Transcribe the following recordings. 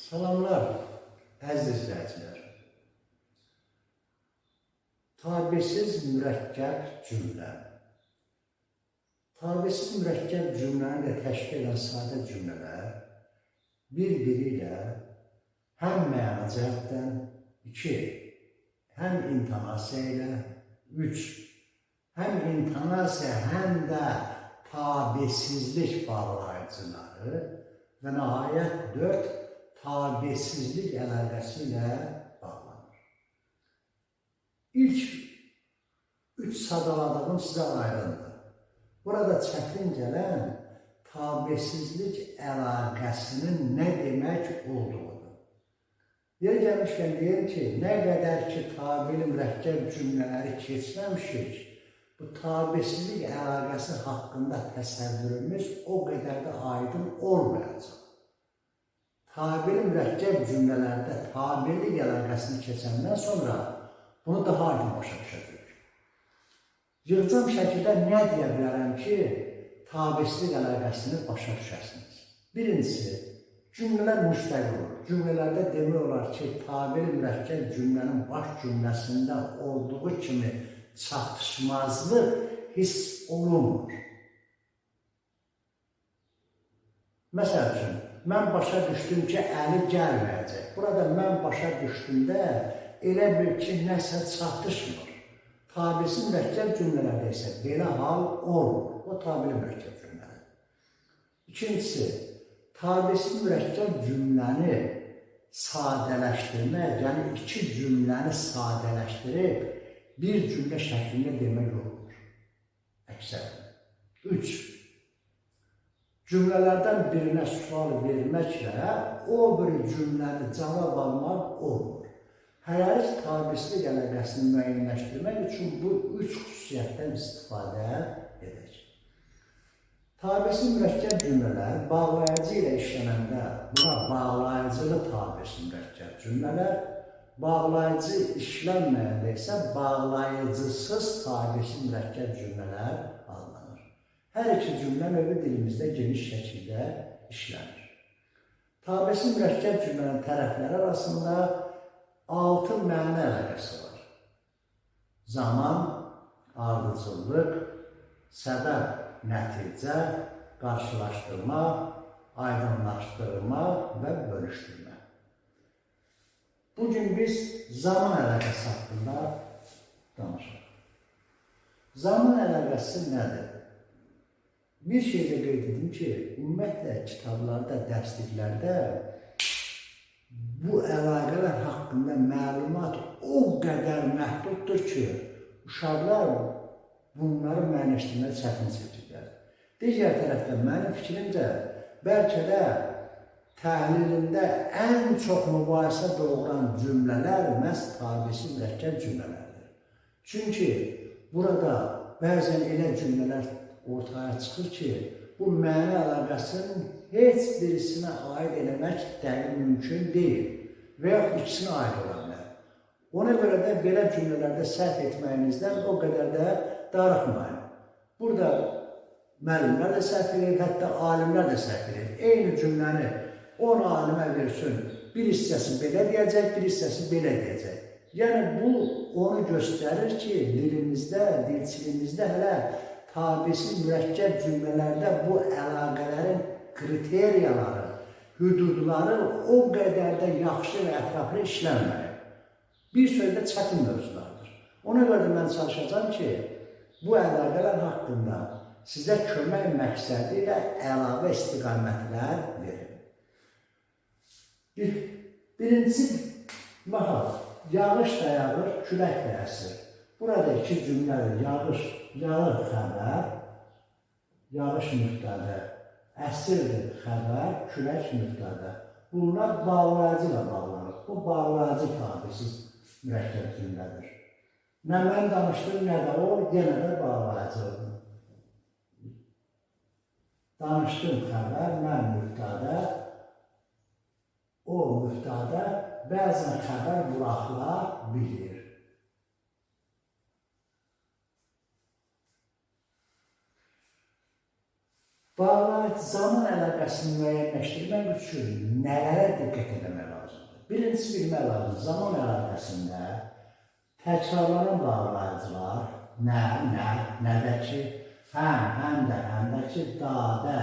Salamlar, əziz izləyicilər. Tabesiz mürəkkəb cümlə. Tabesiz mürəkkəb cümləni də təşkil edən sadə cümlələr bir-biri ilə həm məna cəhətdən, 2, həm intonasiya ilə, 3, həm intonasiya, həm də tabesizlik bağlayıcıları və nəhayət 4, tabesizlik əlaqəsi ilə bağlanır. İlk 3 sadaladığım sizə aydındır. Burada çətin gələn tabesizlik əlaqəsinin nə demək olduğudur. Yeri gəlmişkən deyim ki, nə qədər ki tabeli mürəkkəb cümlələri keçməmişik, bu tabesizlik əlaqəsi haqqında təsəvvürümüz o qədər də aydın olmayacaq. Tabeli mürəkkəb cümlələrdə tabelik əlaqəsini keçəndən sonra bunu daha aydın başa düşəcəyik. Yığcam şəkildə nə deyə bilərəm ki, tabesizlik əlaqəsini başa düşəsiniz? Birincisi, cümlələr müstəqil olur. Cümlələrdə demək olar ki, tabeli mürəkkəb cümlənin baş cümləsində olduğu kimi çatışmazlıq hiss olunmur. Məsəl üçün, mən başa düşdüm ki, Əli gəlməyəcək. Burada mən başa düşdümdə elə bil ki, nəsə çatışmır. Tabesiz mürəkkəb cümlələrdə isə belə hal olmur. O tabeli mürəkkəb cümlədir. İkincisi, tabesiz mürəkkəb cümləni sadələşdirmək, yəni iki cümləni sadələşdirib bir cümlə şəklində demək olmur. Əksərən. 3. Cümlələrdən birinə sual verməklə o bir cümləni cavab almaq olmur. Hələlik tabesizlik əlaqəsini müəyyənləşdirmək üçün bu üç xüsusiyyətdən istifadə edək. Tabesiz mürəkkəb cümlələr bağlayıcı ilə işlənəndə buna bağlayıcılı tabesiz mürəkkəb cümlələr, bağlayıcı işlənməyəndə isə bağlayıcısız tabesiz mürəkkəb cümlələr adlanır. Hər iki cümlə növü dilimizdə geniş şəkildə işlənir. Tabesiz mürəkkəb cümlənin tərəfləri arasında 6 məna əlaqəsi var. Zaman, ardıcıllıq, səbəb, nəticə, qarşılaşdırma, aydınlaşdırma və bölüşdürmə. Bugün biz zaman əlaqəsi haqqında danışırıq. Zaman əlaqəsi nədir? Bir şey də qeyd edim ki, ümumiyyətlə kitablarda, dərsliklərdə bu əlaqələr haqqında məlumat o qədər məhduddur ki, uşaqlar bunları müəyyənləşdirməyə çətin çəkirlər. Digər tərəfdən mənim fikrimcə, bəlkə də təhlilində ən çox mübahisə doğuran cümlələr məhz tabesiz mürəkkəb cümlələrdir. Çünki burada bəzən elə cümlələr ortaya çıxır ki, bu məna əlaqəsinin heç birisinə aid eləmək dəqiq mümkün deyil və yaxud ikisinə aid ola bilər. Ona görə də belə cümlələrdə səhv etməyinizdən o qədər də darıxmayın. Burada müəllimlər də səhv edir, hətta alimlər də səhv edir. Eyni cümləni 10 alimə versin, bir hissəsi belə deyəcək, bir hissəsi belə deyəcək. Yəni bu onu göstərir ki, dilimizdə, dilçilimizdə hələ tabesiz mürəkkəb cümlələrdə bu əlaqələrin kriteriyaları, hüdudları o qədər də yaxşı və ətraflı işlənməyib. Bir sözlə çətin mövzulardır. Ona görə də mən çalışacağam ki, bu əlaqələr haqqında sizə kömək məqsədi ilə əlavə istiqamətlər verim. Birincisi, baxaq, yağış da yağır, külək də əsir. Burada iki cümlədir. Yağış, yağır xəbər, yağış mübtədə, əsirdir xəbər, külək mübtədə. Bunlar bağlayıcı ilə bağlanır. Bu bağlayıcı tabesiz mürəkkəb cümlədir. Nə mən danışdım, nə də o, yenə də bağlayıcı. Danışdım xəbər, mən mübtədə, o mübtədə, bəzən xəbər buraxıla bilir. Bağlayıcı zaman əlaqəsini müəyyənləşdirmək üçün nələrə diqqət etmək lazımdır? Birincisi bilmək lazımdır, zaman əlaqəsində təkrarlanan bağlayıcılar nə, nə, nədəki, həm, həm də, həmdəki, dadə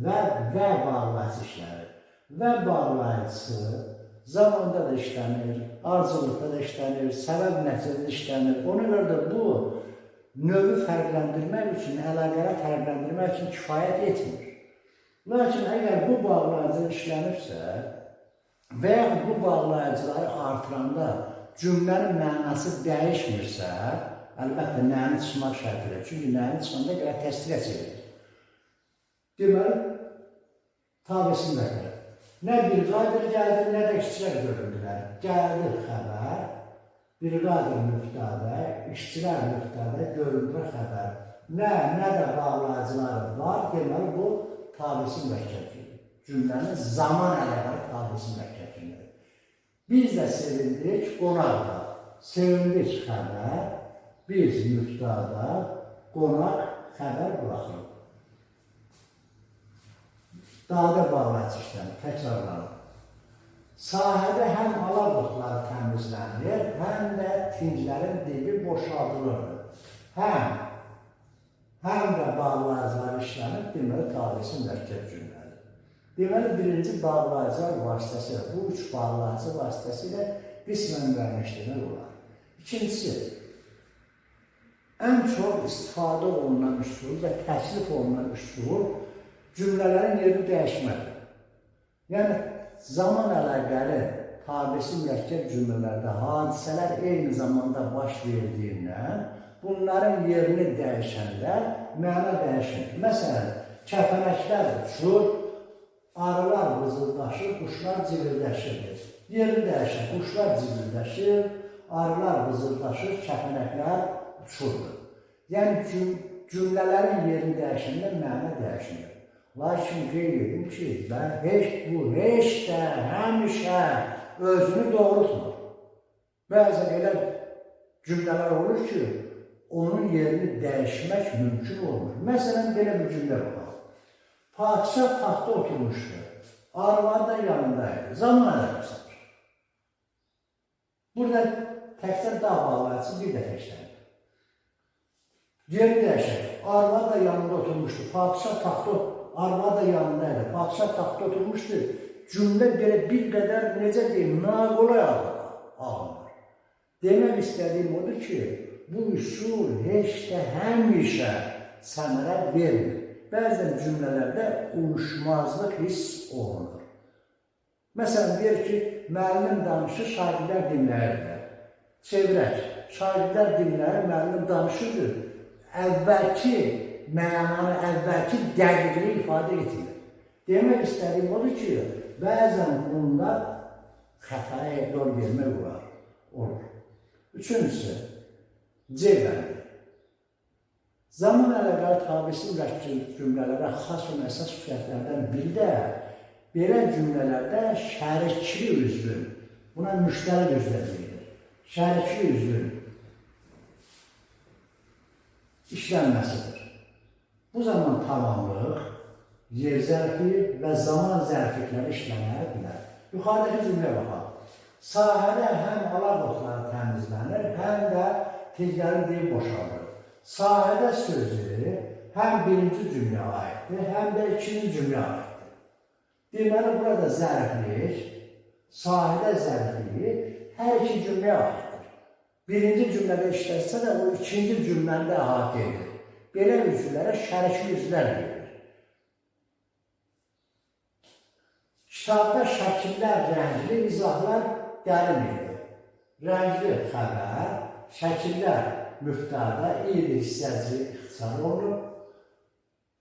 və bağlayıcı işlənir. Və bağlayıcısı zamanda da işlənir, arzuluqda da işlənir, səbəb nəticədə də işlənir. Ona görə də bu növü fərqləndirmək üçün, əlaqələri fərqləndirmək üçün kifayət etmir. Lakin əgər bu bağlayıcı işlənibsə və yaxud bu bağlayıcıları artıranda cümlənin mənası dəyişmirsə, əlbəttə nəni çıxmaq şərti ilə. Çünki nəni çıxanda görə təsdiqə çevirir. Deməli, tabesini vəkil. Nə bir qadir gəldi, nə də işçilər göründülər. Gəldi xəbər, bir qadir müftədə, işçilər müftədə, göründülər xəbər. Nə, nə də bağlayıcıları var, deməli bu tabesi mürəkkəb cümlə. Cümlənin zaman əlaqəli tabesi mürəkkəb cümlədir. Biz də sevindik qonaqda, sevindik xəbər, biz müftədə, qonaq xəbər buraxılır. Dadə bağlayıcı işlənir, təkrarlanır. Sahədə həm alaqotları təmizlənir, həm də tinglərin dibi boşaldılırdı. Həm də bağlayıcılar işlənib, deməli, tabesi mürəkkəb cümlədir. Deməli, birinci bağlayıcılar vasitəsilə, bu üç bağlayıcı vasitəsilə qismən müəyyənləşdirmək olar. İkincisi, ən çox istifadə olunan üsul və təklif olunan üsul cümlələrin yerini dəyişməkdir. Yəni, zaman əlaqəli tabesi mürəkkəb cümlələrdə hadisələr eyni zamanda baş verdiyindən bunların yerini dəyişəndə məna dəyişir. Məsələn, kəpənəklər uçur, arılar vızıldaşır, quşlar civildəşirdir. Yerini dəyişir, quşlar civildəşir, arılar vızıldaşır, kəpənəklər uçurdur. Yəni, cümlələrin yerini dəyişəndə məna dəyişmir. Lakin qeyd edim ki, bu heç də həmişə özünü doğrultmur. Bəzən elə cümlələr olur ki, onun yerini dəyişmək mümkün olmur. Məsələn, belə bir cümlə var. Padişah taxta oturmuşdu, arvadı da yanındaydı, zaman əlaqəsidir. Burada təkcə da bağlayıcısı bir dəfə işlənir. Yerini dəyişək, arvadı da yanında oturmuşdu, padişah taxta oturmuşdu. Arvad da yanındaydı, padişah taxta oturmuşdu. Cümlə belə bir qədər, necə deyim, naqolay alınır. Demək istədiyim odur ki, bu üsul heç də həmişə səmərə vermir. Bəzən cümlələrdə uyuşmazlıq hiss olunur. Məsələn, deyir ki, müəllim danışır, şagirdlər dinləyirlər. Çevirək, şagirdlər dinləyir, müəllim danışırdır. Əvvəlki mənanı, əvvəlki dəqiqliyi ifadə etmir. Demək istədiyim odur ki, bəzən bunda xətaya yol vermək olur. Üçüncüsü, C bəndi. Zaman əlaqəli tabesi mürəkkəb cümlələrə xas olan əsas xüsusiyyətlərdən biri də belə cümlələrdə şərikli üzvün, buna müştərək üzvə deyilir, şərikli üzvün işlənməsidir. Bu zaman tamamlıq, yer zərfi və zaman zərflikləri işlənə bilər. Yuxarıdakı cümləyə baxaq. Sahədə həm alaqotları təmizlənir, həm də tillərin dibi boşalır. Sahədə sözü həm birinci cümləyə aiddir, həm də ikinci cümləyə aiddir. Deməli, burada zərflik, sahədə zərfliyi hər iki cümləyə aiddir. Birinci cümlədə işlətsə də o ikinci cümləndə əhatə edir. Belə üzvlərə şərikli üzvlər deyilir. Kitabda şəkillər rəngli, izahlar dərin idi. Rəngli xəbər, şəkillər müftədə, iri hissəci ixtisar olunub.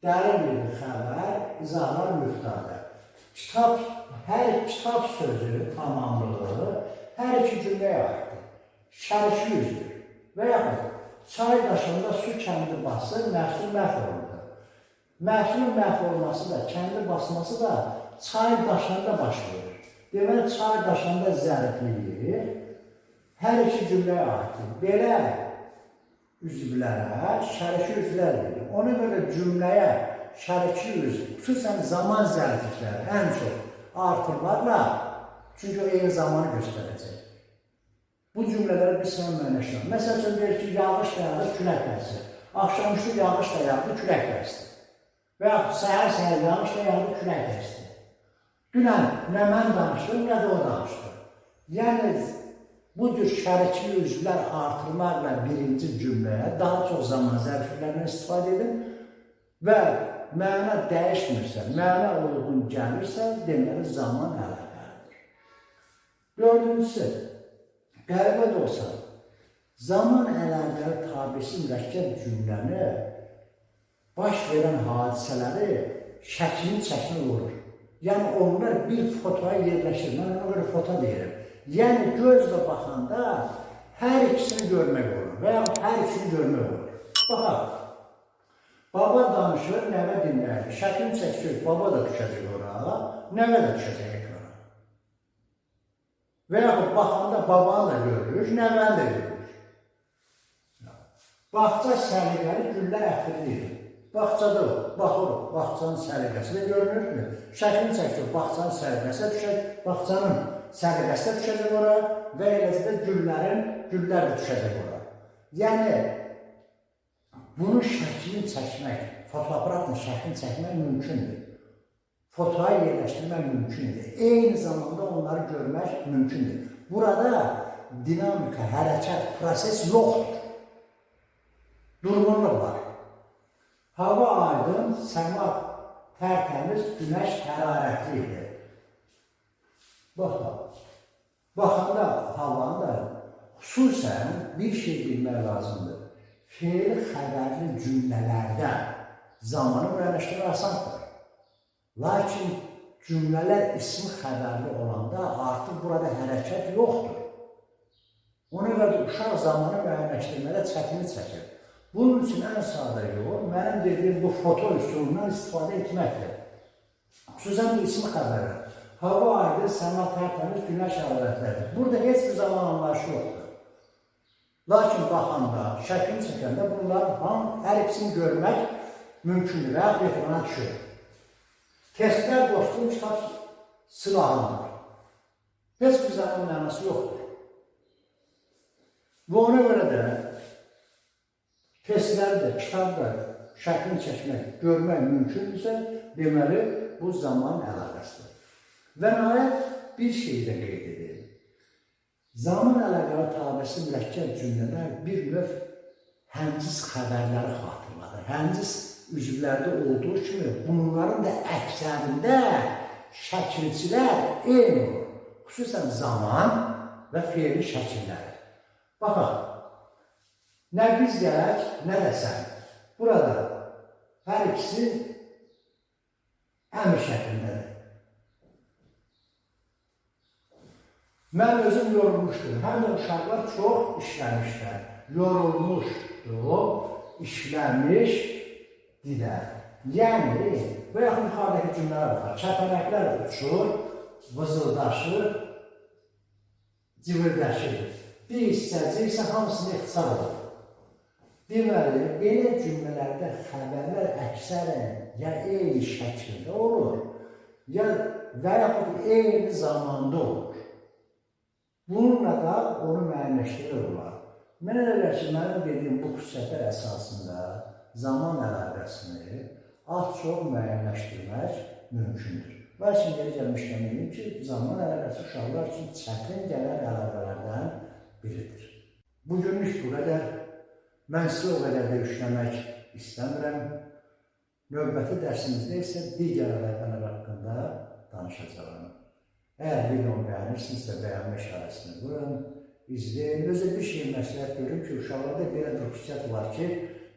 Dərin idi xəbər, izahlar müftədə. Kitab, hər kitab sözü tamamlığı hər iki cümləyə aiddir. Şərikli üzvdür. Və yaxud çay daşında su kəndi basır, məhsul məhv olunur. Məhsulun məhv olması da, kəndi basması da çay daşında baş verir. Deməli, çay daşında zərifliyi hər iki cümləyə aiddir. Belə üzvlərə şəriki üzvlər deyilir. Ona görə cümləyə şəriki üzv, xüsusən zaman zərflikləri ən çox artırmaqla, çünki o eyni zamanı göstərəcək. Bu cümlələri qismən müəyyənləşdirmək. Məsəl üçün deyir ki, yağış da yağdı, külək də əsdi. Axşamüstü yağış da yağdı, külək də əsdi. Və yaxud səhər-səhər yağış da yağdı, külək də əsdi. Dünən nə mən danışdım, nə də o danışdı. Yəni, bu cür şəriki üzvlər artırmaqla birinci cümləyə daha çox zaman zərflərindən istifadə edin və məna dəyişmirsə, məna uyğun gəlirsə, deməli zaman əlaqəlidir. Dördüncüsü, qəribə də olsa, zaman əlaqəli tabesi mürəkkəb cümləni baş verən hadisələri şəklini çəkmək olur. Yəni, onlar bir fotoya yerləşir. Mən ona görə foto deyirəm. Yəni, gözlə baxanda hər ikisini görmək olur və yaxud hər üçünü görmək olur. Baxaq, baba danışır, nəvə dinləyir. Şəklini çəkir, baba da düşəcək ora, nəvə də düşəcək ekrana. Və yaxud baxanda babanı da görür, nəvəni də görür. Bağça səliqəli, güllər ətirlidir. Bağçada o, baxır, bağçanın səliqəsi də görünür. Şəklini çəkir, bağçanın səliqəsi də düşəcək, bağçanın səliqəsi də düşəcək ora və eləcə də güllər də düşəcək ora. Yəni, bunun şəklini çəkmək, fotoaparatla şəklini çəkmək mümkündür. Fotoya yerləşdirmək mümkündür. Eyni zamanda onları görmək mümkündür. Burada dinamika, hərəkət, proses yoxdur. Durğunluq var. Hava aydın, səma tərtəmiz, günəş hərarətli idi. Baxın, baxanda havanı da xüsusən bir şey bilmək lazımdır. Feil xəbərli cümlələrdə zamanı müəyyənləşdirmək asandır. Lakin cümlələr ismi xəbərli olanda artıq burada hərəkət yoxdur. Ona görə də uşaq zamanı müəyyənləşdirmədə çətinlik çəkir. Bunun üçün ən sadə yol mənim dediyim bu foto üsulundan istifadə etməkdir. Xüsusən bu ismi xəbərlər. Hava aydın, səma tərtəmiz, günəş hərarətlidir. Burada heç bir zaman anlayışı yoxdur. Lakin baxanda, şəklini çəkəndə bunların hər ikisini görmək mümkündür və yaxud ekrana düşür. Testlər dostum kitab silahındır. Heç bir zaman mənası yoxdur. Və ona görə də testləri də, kitabda şəklini çəkmək, görmək mümkündürsə, deməli, bu zaman əlaqəsidir. Və nəhayət bir şey də qeyd edelim. Zaman əlaqəli tabəsi mürəkkəb cümlələr bir növ həmcis xəbərləri xatırladır. Həmcis üzvlərdə olduğu kimi bunların da əksərində şəkilçilər eyni olur. Xüsusən zaman və feilin şəkilləri. Baxaq, nə biz gələk, nə də sən. Burada hər ikisi əmr şəklindədir. Mən özüm yorulmuşdum. Həm də uşaqlar çox işləmişlər. Yorulmuşdu, işləmişdilər. Yəni, bu yaxın yuxarıdakı cümlələrə baxaq. Kəpənəklər uçur, vızıldaşır, cıvırdaşır. Bir hissəci isə hamısını ixtisar olur. Deməli, belə cümlələrdə xəbərlər əksərən ya eyni şəkildə olur, ya və yaxud eyni zamanda olur. Bununla da onu müəyyənləşdirmək olar. Mən elə gəlir ki, mənim dediyim bu xüsusiyyətlər əsasında zaman əlaqəsini az-çox müəyyənləşdirmək mümkündür. Lakin yeri gəlmişkən deyim ki, zaman əlaqəsi uşaqlar üçün çətin gələn əlaqələrdən biridir. Bugünlük bu qədər. Mən sizə o qədər də yükləmək istəmirəm. Növbəti dərsimizdə isə digər əlaqələr haqqında danışacağam. Əgər videomu bəyənirsinizsə, bəyənmə işarəsini vurun, izləyin. Özə bir şey məsləhət görürüm ki, uşaqlarda belə bir xüsusiyyət var ki,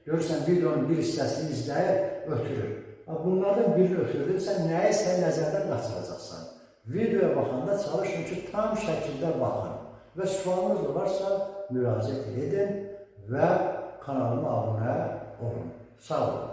görürsən videonun bir hissəsini izləyir, ötürür. Bunlardan birini ötürdünsə, nəyisə nəzərdən qaçıracaqsan. Videoya baxanda çalışın ki, tam şəkildə baxın və sualınız olarsa müraciət edin və kanalıma abunə olun. Sağ olun.